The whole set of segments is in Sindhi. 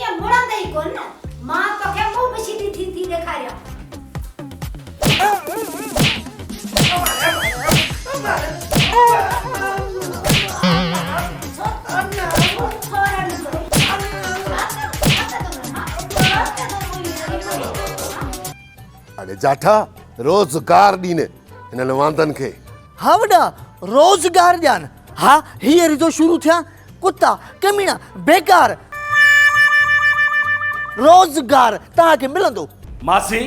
ائين مڙندئي ڪونه نه، مان توکي منهن به سڌي ٿي ٿي ڏيکاريان. اڙي جاٺا روزگار ڏين هنن واندن کي. ها وڏا روزگار ڏيان ها هينئر جو شروع ٿيا ڪتا ڪميڻا بيڪار روزگار توهان کي ملندو. ماسي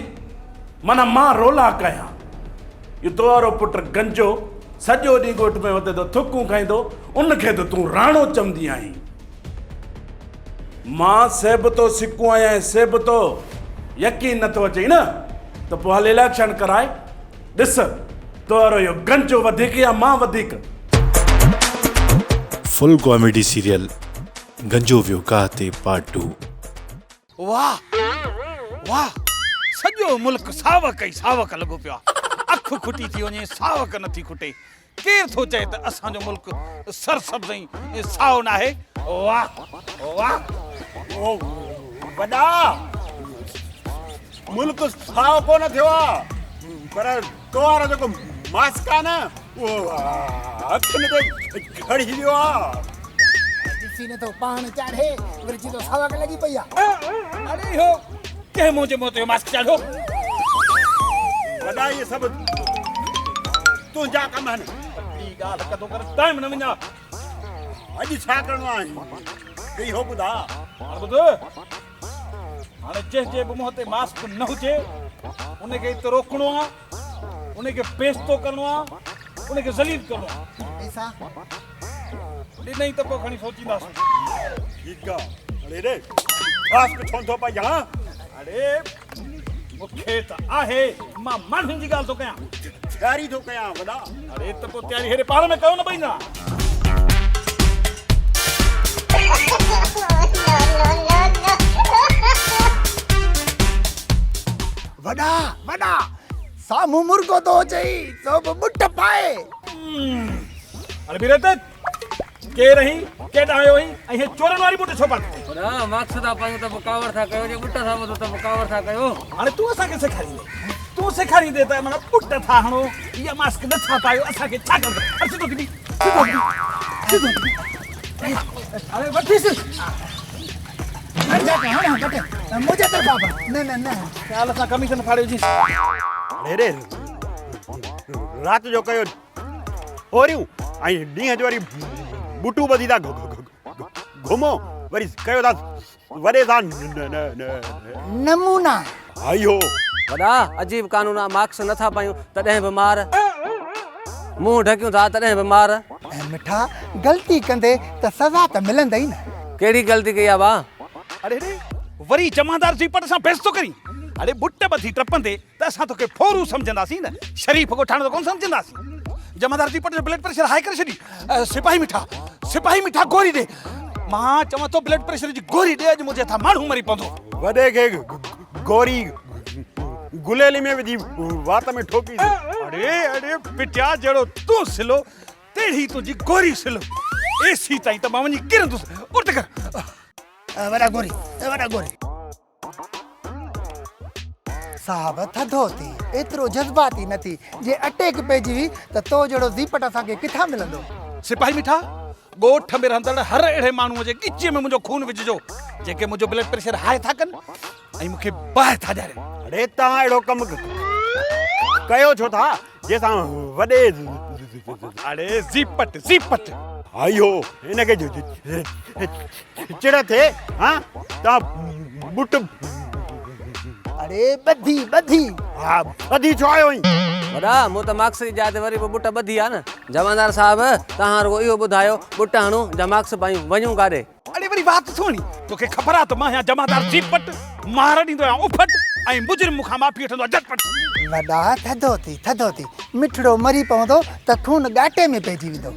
معنيٰ مان رولا ڪيان اهو تو وارو پٽ گنجو سڄو ڏينهن ڳوٺ ۾ وتي ٿو ٿڪون کائيندو ان کي ته تون راڻو چوندي آهين. مان سيبتو سڪو آهيان ۽ سيبتو يقين نٿو اچئي نه ته پوء هل اليڪشن ڪرائي ڏس تو وارو اهو گنجو وڌيڪ يا مان وڌيڪ. فل ڪاميڊي سيريل گنجو ويو گاهه تي پارٽ ٽو. واھ واھ سڄو ملڪ ساوڪ ئي ساوڪ لڳو پيو آ اک کٽي ٿي وڃي ساوڪ نٿي کٽي ڪير ٿو چئي ته اسان جو ملڪ سرسبز ۽ سائو ناهي واھ واھ. وڏا ملڪ سائو ڪونه ٿيو آ پر تو وارو جيڪو ماسڪ آ نه اهو اکين تي گهڙي ويو آ. ڏسي نه ٿو پاڻ چاڙهي وري چئي ٿو ساوڪ لڳي پئي آ. اڙي اهو ڪنهن منهنجي منهن تي اهو ماسڪ چاڙهيو. وڏا اهي سڀ تنهنجا ڪم آهن. تڪڙي ڳالهه ڪندو ڪر ٽائيم نه وڃاء. اڄ ڇا ڪرڻو آهي اهو ٻڌاء. هاڻ ٻڌ هاڻي جنهن جي به منهن تي ماسڪ نه هجي ان کي اتي روڪڻو آ ان کي بيستو ڪرڻو آ ان کي ذليل ڪرڻو آ. پئسا ڏنئي ته پوء کڻي سوچينداسون. ٺيڪ آ اڙي ري ماسڪ ڇو نٿو پائين ها. اڙي مون کي ته آهي مان ماڻهن جي ڳالهه ٿو ڪيان. تياري ٿو ڪيان وڏا. اڙي ته پوء تياري هيڏي پاڻ ۾ ڪيو نه ٻئي ڄڻا. وڏا وڏا سامهون مرغو ٿو اچئي سو به ٻٽ پائي. اڙي بيرت ڪير آهين ڪيڏانهن آيو آهين ۽ هي چورن واري ٻوٽ ڇو پاتي اٿئي؟ وڏا ماڪس ٿا پايون ته به ڪاوڙ ٿا ڪيو جي ٻٽ ٿا ٻڌو ته به ڪاوڙ ٿا ڪيو. هاڻي تون اسان کي سيکاريندين تون سيکاريندين ته معنيٰ ٻٽ ٿا هڻو يا ماسڪ نه ٿا پايو اسان کي ڇا ڪرڻو اٿئي؟ سڌو ٿي بيهه سڌو ٿي بيهه سڌو ٿي بيهه اڙي وٺيس. هڻ جاٽ هڻ هڻ ٻٽ منهنجي طرفان به نه نه نه. خيال سان ڪميشن ڦاڙي وجهيس. اڙي ري رات جو ڪيو اوريون ۽ ڏينهن جو وري ٻوٽو ٻڌي ٿا گهمو وري ڪيو ٿا وڏي سان نمونا. اهو. وڏا عجيب قانون آ ماڪس نٿا پايون تڏهن به مار منهن ڍڪيون ٿا تڏهن به مار. ۽ مٺا غلطي ڪندي ته سزا ته ملندئي نه. ڪهڙي غلطي ڪئي آ ڀا. اڙي ڙي وري جمعدار جي پٽ سان بحث ٿو ڪرين اڙي ٻٽ ٻڌي ٽپندي ته اسان توکي ڦورو سمجهنداسين نه شريف ڳوٺاڻو ته ڪونه سمجهنداسين. جمعدار جي پٽ جو بلڊ پريشر هاء ڪري ڇڏي. سپاهي مٺا، سپاهي مٺا گوري ڏي. مان چوان ٿو بلڊ پريشر جي گوري ڏي اڄ منهنجي هٿان ماڻهو مري پوندو. وڏي کي گوري گليلي ۾ وجهي وات ۾ ٺوڪيس. اڙي اڙي پٽيا جهڙو تون سلو تهڙي تنهنجي گوري سلو. ايسي تائين ته مان وڃي ڪرندس. اٿ ڪر. وڏا گوري وڏا گوري. صاحب ٿڌو ٿي، ايترو جذباتي نه ٿي، جي اٽيڪ پئجي وئي ته تو جهڙو زيپٽ اسان کي ڪٿان ملندو؟ سپاهي مٺا، ڳوٺ ۾ رهندڙ هر اهڙي ماڻهوء جي ڳچيء ۾ منهنجو خون وجهجو، جيڪي منهنجو بلڊ پريشر هاء ٿا ڪن ۽ مون کي باهه ٿا ڏيارين. اڙي توهان اهڙو ڪم ڪيو ڇو ٿا، جنهن سان وڏي. اڙي زيپٽ، زيپٽ. اهو هن کي چڙ ٿئي ها ته ٻٽ. اڙي ٻڌي ٻڌي. ها ٻڌي ڇو آيو آهين؟ وڏا مون ته ماڪس جي جاء تي وري به ٻٽ ٻڌي آ نه. جمعدار صاحب توهان رڳو اهو ٻڌايو ٻٽ هڻون جا ماڪس پايون وڃون ڪاڏي؟ اڙي وري وات ٿو هڻين توکي خبر آ ته مان آهيان جمعدار جي پٽ مار ڏيندو آهيان اڦٽ ۽ مجرم مون کان معافي وٺندو آ جهٽ پٽ. وڏا ٿڌو ٿي ٿڌو ٿي مٺڙو مري پوندو ته خون ڳاٽي ۾ پئجي ويندو.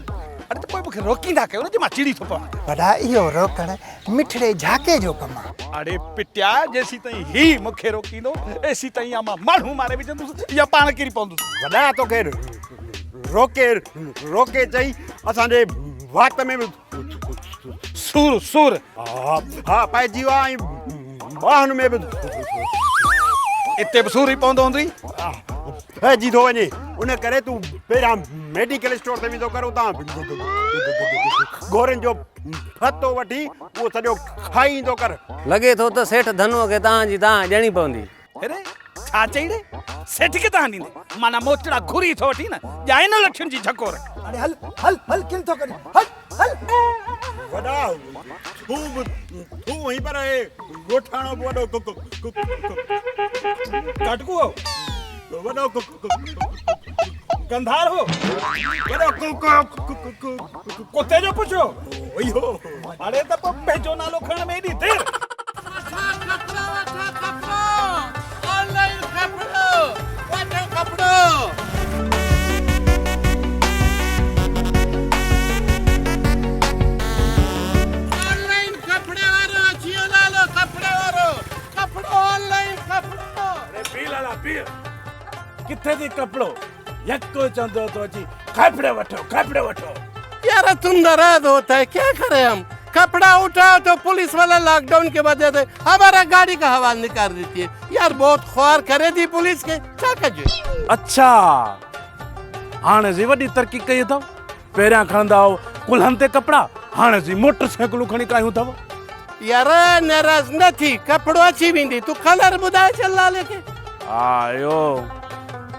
اڙي ته پوء مون کي روڪيندا ڪيو نه جي مان چڙي ٿو پوان. وڏا اهو روڪڻ مٺڙي جهاڪي جو ڪم آ. اڙي پٽيا جيسيتائين هي مون کي روڪيندو ايسيتائين يا مان ماڻهو ماري وجهندس يا پاڻ ڪري پوندس. وڏا توکي روڪي روڪي چئي اسان جي وات ۾ به سور سور. ها ها پئجي ويو آ ۽ ٻانهن ۾ به. اتي به سور ئي پوندو هوندئي. پئجي ٿو وڃي ان ڪري تون پهريان ميڊيڪل اسٽور تي ويندو ڪر اتان گورين جو پتو وٺي اهو سڄو کائي ايندو ڪر. لڳي ٿو ته سيٺ ڌنوء کي توهان جي دانهن ڏيڻي پوندي. اري ڇا چئي ري سيٺ کي دانهن ڏيندي معنيٰ موچڙا گهري ٿو وٺين نه ڄائي نه لٺين جي جهڪور. اڙي هل هل هل ڪن ٿو ڪرين هل هل. وڏا تون به تون هين پر هي ڳوٺاڻو به وڏو ڪاٽڪو هو. وڏو گنڌار هو. وڏو ڪتي جو پڇيو. اهو هو. اڙي ته پوء پنهنجو نالو کڻڻ ۾ ايڏي دير. اڙي بيهه لالا بيهه. ڪٿي ٿي ڪپڙو يڪو چوندو ٿو اچي کاپڙي وٺو کاپڙي وٺو. يار تم ناراض ہوتا هي کيا کري هم کپڙا اٺاؤ تو پوليس والا لاڪ ڊائون ڪي وجه سي همارا گاڙي کا هوا نڪال ديتي هي يار بهت خوار ڪري the police کي ڇا ڪجي. اڇا هاڻي جي وڏي ترقي ڪئي اٿو پهريان کڻندا هئو ڪلهن تي ڪپڙا هاڻي جي موٽر سائيڪلون کڻي ڪاهيون اٿو. يار ناراض نه ٿي ڪپڙو اچي ويندي تون ڪلر ٻڌائي ڇڏ لالي کي. ها اهو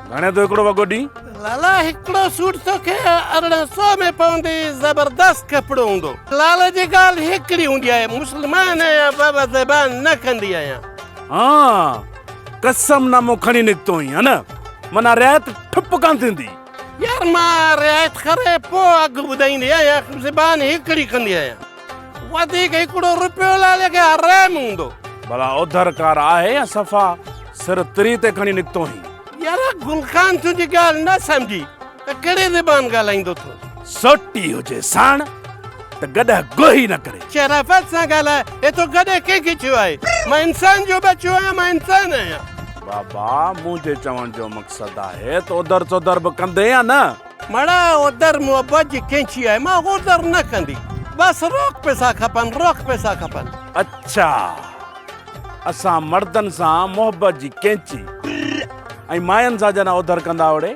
گهڻي ٿو هڪڙو وڳو ڏين؟ لالا هڪڙو سوٽ توکي 1800 ۾ پوندي زبردست ڪپڙو هوندو. لالا جي ڳالهه هڪڙي هوندي آهي مسلمان آهيان بابا زبان نه ڪندي آهيان. ها قسم نامو کڻي نڪتو آهين ها نه معنيٰ رعايت ٺپ ڪانه ٿيندي. يار مان رعايت ڪري پوء اگهه ٻڌائيندي آهيان زبان هڪڙي ڪندي آهيان وڌيڪ هڪڙو رپيو لالي کي حرام هوندو. ڀلا اوڌرڪار آهي يا صفا سر تري تي کڻي نڪتو آهين. يار گل خان تنهنجي ڳالهه نه سمجهي ته ڪهڙي زبان ڳالهائيندو ٿو. سوٽي هجي ساڻ ته گڏهه گوهي نه ڪري. شرافت سان ڳالهاء ايترو گڏهه ڪنهن کي ٿيو آهي مان انسان جو ٻچو آهيان مان انسان آهيان. بابا منهنجي چوڻ جو مقصد آهي ته اوڌر سوڌر به ڪندين يا نه؟ مڙا اوڌر محبت جي ڪينچي آهي مان اوڌر نه ڪندي بس روڪ پئسا کپن روڪ پئسا کپن. اڇا اسان مردن سان محبت جي ڪينچي ۽ ماين سان جڏهن اوڌر ڪندا اوڙي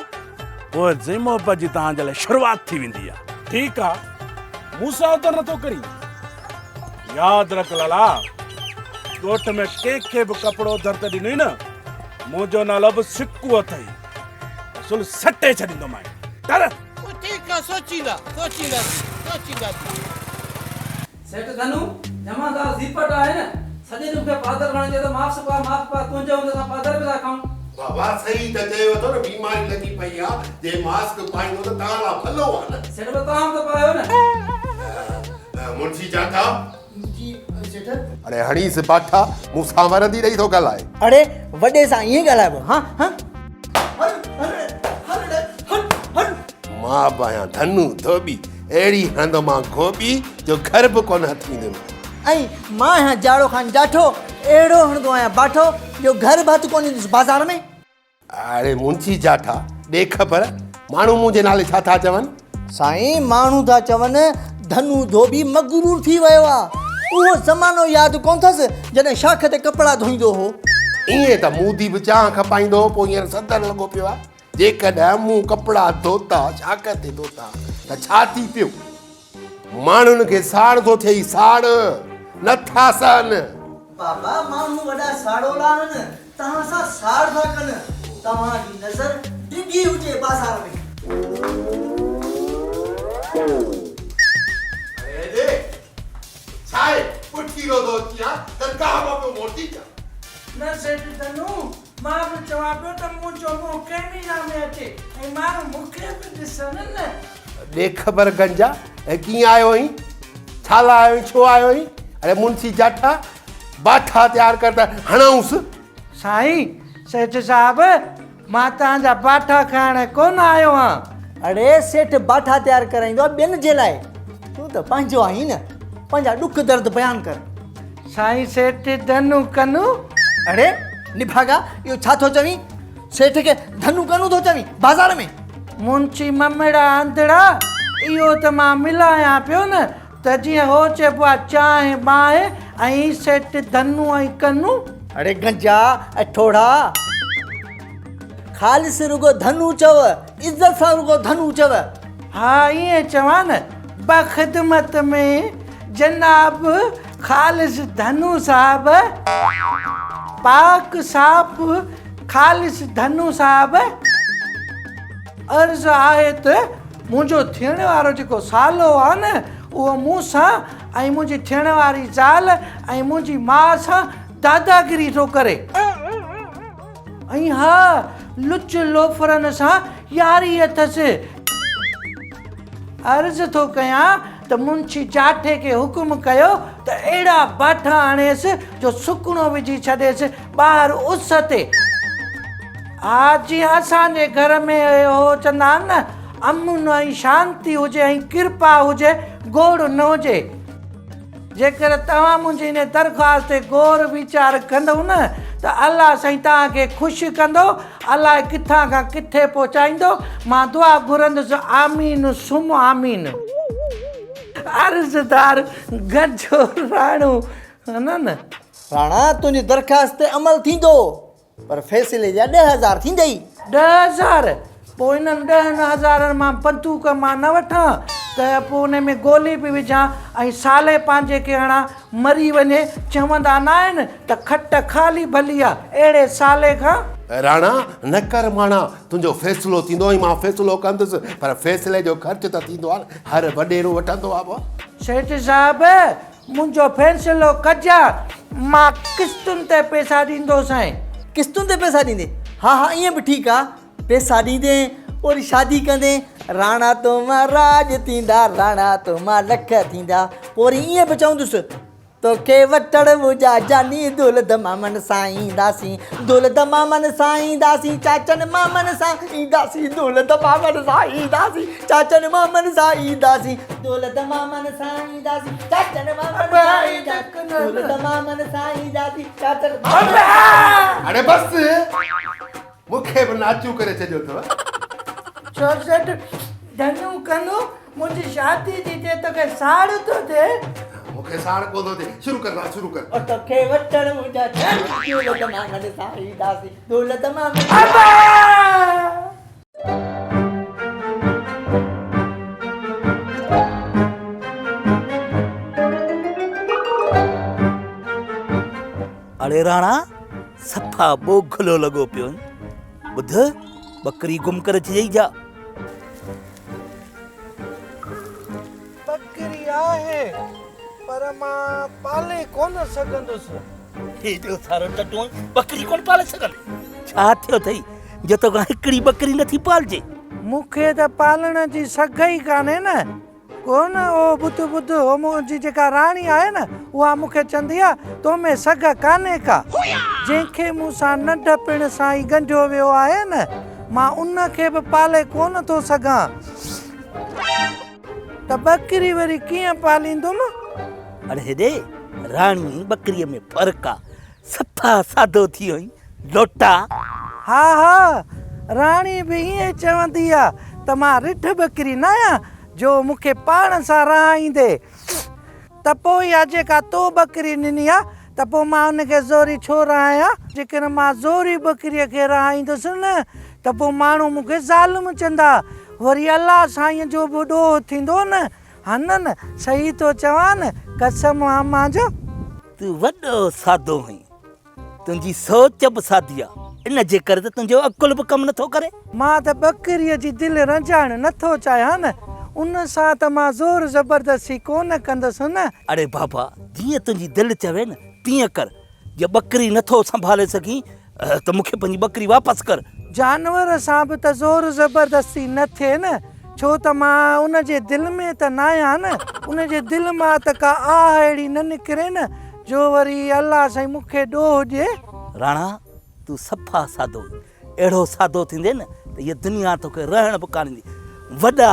پوء سائين محبت جي توهان جي لاء شروعات ٿي ويندي آ. ٺيڪ آ مون سان اوڌر نٿو ڪرين ياد رک لالا ڳوٺ ۾ ڪنهن کي به ڪپڙو اوڌر ته ڏنوئي نه منهنجو نالو به سڪو اٿئي اصل سٽي ڇڏيندومانء ٽر. ٺيڪ آ سوچيندا سوچينداسين سوچينداسين. سيٺ ڌنو، جمعدار زيپٽ آهي نه، سڄي ڏينهن مون کي پادر بڻائي چئي ٿو معاف پاء معاف پاء تنهنجي هوندي اسان پادر به ٿا کائون. بابا صحيح ته چيو اٿو نه بيماري لڳي پئي آ جي ماسڪ پائيندو ته توهان لا ڀلو آ نه. سيٺ پر توهان به ته پايو نه. منشي جاٺا. جي سيٺ. اڙي هڻيس باٺا مون سان ورندي ڏئي ٿو ڳالهائي. اڙي وڏي سان ائين ڳالهائبو ها ها. هل هل هل هل هل. مان به آهيان ڌنو ڌوٻي. اهڙي هنڌ مان گهوٻي جو گهر به ڪونه هٿ ايندم. ۽ مان آهيان جاڙو خان جاٺو، اهڙو هڻندو آهيان باٺو جو گهر به هٿ ڪونه ايندس بازار ۾. اڙي منشي جاٺا، ڏي خبر، ماڻهو منهنجي نالي ڇا ٿا چون؟ سائين ماڻهو ٿا چون ڌنو ڌوٻي مغرور ٿي ويو آ. اهو زمانو ياد ڪونه اٿس جڏهن شاخ تي ڪپڙا ڌوئيندو هو. ائين ته مودي به چانهه کپائيندو هو، پوء هينئر صدر لڳو پيو آ. جيڪڏهن مون ڪپڙا ڌوتا، شاخ تي ڌوتا ته ڇا ٿي پيو؟ ماڻهن کي ساڙ ٿو ٿئي، ساڙ نه ٿا سهن. بابا ماڻهو وڏا ساڙولا آهن، توهان سان ساڙ ٿا ڪن، توهان جي نظر ڊگهي هجي بازار ۾. اڙي ڙي، ڇا آهي، پٺي روزو اچي ها، درگاهه مان پيو موٽي اچان. نه سيٺ ڌنو، مان به چوان پيو ته منهنجو منهن ڪئميرا ۾ اچي ۽ ماڻهو مون کي به ڏسن نه. ڏي خبر گنجا، ۽ ڪيئن آيو آهين؟ ڇا لاء آيو آهين؟ ڇو آيو آهين؟ اڙي منشي جاٺا، باٺا تيار ڪر ته هڻائونس. سائين، سيٺ صاحب، مان توهان جا باٺا کائڻ ڪونه آيو آهيان. اڙي سيٺ باٺا تيار ڪرائيندو آهي ٻين جي لاء، تون ته پنهنجو آهين نه، پنهنجا ڏک درد بيان ڪر. سائين سيٺ ڌنو ڪنو. اڙي نڀاڳا اهو ڇا ٿو چوين؟ سيٺ کي ڌنو ڪنو ٿو چوين بازار ۾؟ منشي ممڙا انڌڙا اهو ته مان ملايان پيو نه ته جيئن هو چئبو آ چانهه بانهه ۽ سيٺ ڌنو ۽ ڪنو. اڙي گنجا ۽ ٺوڙها، خالص رڳو ڌنو چئو، عزت سان رڳو ڌنو چئو. ها ائين چوان نه، بخدمت ۾ جناب خالص ڌنو صاحب، پاڪ صاف خالص ڌنو صاحب، عرض آهي ته منهنجو ٿيڻ وارو جيڪو سالو آ نه اهو مون سان ۽ منهنجي ٿيڻ واري زال ۽ منهنجي ماء سان داداگيري ٿو ڪري ۽ ها لچ لوفرن سان ياري اٿس. عرض ٿو ڪيان ته منشي جاٺي کي حڪم ڪيو ته اهڙا باٺا آڻيس جو سڪڻو وجهي ڇڏيس ٻاهر اس تي. ها جيئن اسان جي گهر ۾ اهو چوندا آهن نه امن ۽ شانتي هجي ۽ ڪرپا هجي گوڙ نه هجي. جيڪر توهان منهنجي ان درخواست تي غور ويچار ڪندؤ نه ته الله سائين توهان کي خوش ڪندو، الاء ڪٿان کان ڪٿي پهچائيندو، مان دعا گهرندس آمين ثم آمين. عرضدار گجو راڻو نه نه. راڻا تنهنجي درخواست تي عمل ٿيندو. پر فيصلي جا 10,000 ٿيندئي. 10,000؟ پوء انهن ڏهن هزارن مان بندوق مان نه وٺان ته پوء ان ۾ گولي به وجهان ۽ سالي پنهنجي کي هڻان مري وڃي، چوندا ناهن ته کٽ خالي ڀلي آ اهڙي سالي کان. راڻا، نه ڪر ماڻا، تنهنجو فيصلو ٿيندو ۽ مان فيصلو ڪندس، پر فيصلي جو خرچ ته ٿيندو آ نه، هر وڏيرو وٺندو آ. سيٺ صاحب، منهنجو فيصلو ڪجان، مان قسطن تي پئسا ڏيندوسانء. قسطن تي پئسا ڏيندين؟ ها ها ائين به ٺيڪ آ، پئسا ڏيندين پوء وري شادي ڪندين، راڻا تو مان راڄ ٿيندا، راڻا تو مان لک ٿيندا، پوء وري ائين به چوندس، توکي وٺڻ منهنجا جاني دولت مامن سان اينداسين، دولت مامن سان اينداسين، چاچن مامن سان اينداسين، دولت مامن سان اينداسين، چاچن مامن سان اينداسين، دولت مامن سان اينداسين، چاچن مامن سان اينداسين، دولت مامن سان اينداسين، چاچن مامن سان. اڙي بس مون کي به ناچو ڪري ڇڏيو اٿو. چوسٺ ڌنو ڪنو منهنجي شادي جي ٿئي توکي ساڙ ٿو ٿئي. مون کي ساڙ ڪونه ٿو ٿئي. شروع ڪر ناچ شروع ڪر. او توکي وٺڻ منهنجا جاني دولت مامن سان اينداسين، دولت مامن سان. ابا! اڙي راڻا صفا ٻوگهلو لڳو پيو آهين. ٻڌ ٻڪري گم ڪري ڇڏيئي ڇا؟ ٻڪري آهي پر مان پالي ڪونه سگهندس. هيڏو سارو ٽٽو آهين ٻڪري ڪونه پالي سگهندين؟ ڇا ٿيو اٿئي جو توکان هڪڙي ٻڪري نٿي پالجي؟ مون کي ته پالڻ جي سگهه ئي ڪانهي نه. ڪونه او ٻڌ ٻڌ هو منهنجي جيڪا راڻي آهي نه اها مون کي چوندي آ تو ۾ سگهه ڪانهي ڪا. جنهن کي مون سان ننڍپڻ سان ئي ڳنڍيو ويو آهي نه مان ان کي به پالي ڪونه ٿو سگهان. ته ٻڪري وري ڪيئن پاليندم؟ اڙي هيڏي راڻي ۽ ٻڪريء ۾ فرق آ. صفا سادو ٿي وئين لوٽا. ها ها راڻي به ائين ئي چوندي آ ته مان رڍ ٻڪري ناهيان جو مون کي پاڻ سان رهائيندي. ته پوء اها جيڪا تو ٻڪري ڏني آ ته پوء مان ان کي زوري ڇو رهايان؟ جيڪڏهن مان زوري ٻڪريء کي رهائيندس نه ته پوء ماڻهو مون کي ظالم چوندا. وري الله سائينء جو به ڏوهه ٿيندو نه. ها نه نه صحيح ٿو چوان نه قسم امان جو. تون وڏو سادو آهين. تنهنجي سوچ به سادي آ. ان جي ڪري ته تنهنجو عقل به ڪم نٿو ڪري. مان ته ٻڪريء جي دل رنجائڻ نٿو چاهيان نه. ان سان ته مان زور زبردستي ڪونه ڪندس نه. اڙي بابا جيئن تنهنجي دل چوي نه تيئن ڪر. جي ٻڪري نٿو سنڀالي سگهين ته مون کي پنهنجي ٻڪري واپس ڪر. جانور سان به ته زور زبردستي نه ٿئي نه، ڇو ته مان ان جي دل ۾ ته ناهيان نه، ان جي دل مان ته ڪا آهه اهڙي نه نڪري نه، جو وري الله سائين مون کي ڏوهه ڏئي. راڻا، تون صفا سادو آهين. اهڙو سادو ٿيندين نه ته هيء دنيا توکي رهڻ به ڪانه ڏيندي. وڏا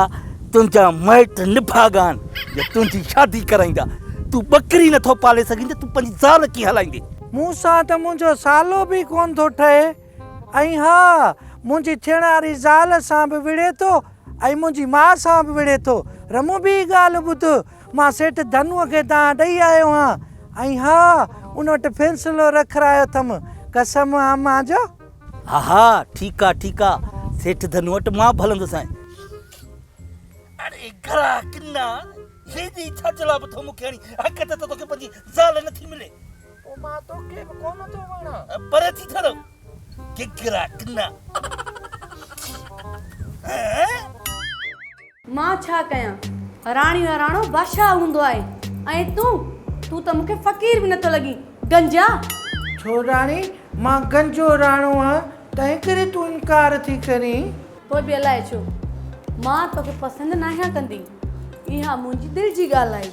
تنهنجا مائٽ نڀاڳا آهن جو تنهنجي شادي ڪرائيندا. تون ٻڪري نٿو پالي سگهين ته تون پنهنجي زال ڪيئن هلائيندين؟ مون سان ته منهنجو سالو به ڪونه ٿو ٺهي ۽ ها منهنجي ٿيڻ واري زال سان به وڙهي ٿو ۽ منهنجي ماء سان به وڙهي ٿو. رمون به ڳالهه ٻڌ. مان سيٺ ڌنوء کي دانهن ڏئي آيو آهيان ۽ ها ان وٽ فيصلو رکرايو اٿم، قسم امان جو. ها ها ٺيڪ آ ٺيڪ آ سيٺ ڌنوء وٽ مان به هلندوسانء. اڙي گرا ڪنا هيڏي ڇا جلاب ٿو مون کي هڻين، حق ته توکي پنهنجي زال نٿي ملي. پوء مان توکي به ڪونه ٿو وڻان. پري ٿي ٿڙو گگرا ڪنا. مان ڇا ڪيان؟ راڻي جو راڻو بادشاهه هوندو آهي ۽ تون، تون ته مون کي فقير به نٿو لڳين، گنجا! ڇو راڻي، مان گنجو راڻو آهيان، تنهنڪري تون انڪار ٿي ڪرين؟ پوء به الائي ڇو، مان توکي پسند ناهيان ڪندي. اها منهنجي دل جي ڳالهه آهي.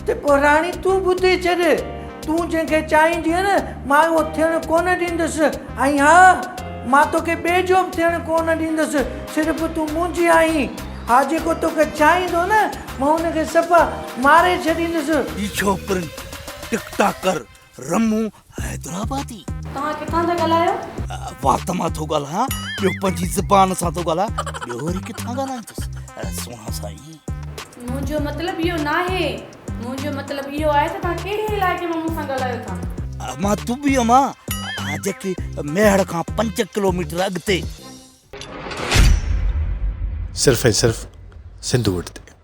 ته پوء راڻي تون ٻڌي ڇڏ، تون جنهن کي چاهيندينء نه، مان اهو ٿيڻ ڪونه ڏيندس ۽ ها، مان توکي ٻئي جو به ٿيڻ ڪونه ڏيندس، صرف تون منهنجي آهين. ها، جيڪو توکي چاهيندو نه، مان ان کي صفا ماري ڇڏيندس. هي ڇوڪرين ٽڪ ٽاڪر رمون حيدرآبادي. توهان ڪٿان ٿا ڳالهايو؟ وات مان ٿو ڳالهايان، ٻيو پنهنجي زبان سان ٿو ڳالهايان، ٻيو وري ڪٿان ڳالهائيندس سهڻا سائين. منهنجو مطلب اهو ناهي، منهنجو مطلب اهو آهي ته توهان ڪهڙي علائقي مان مون سان ڳالهايو ٿا؟ مان دبئيء مان، جيڪي ميهڙ کان 5 ڪلوميٽر اڳتي. صرف ۽ صرف سنڌو وٽ تي.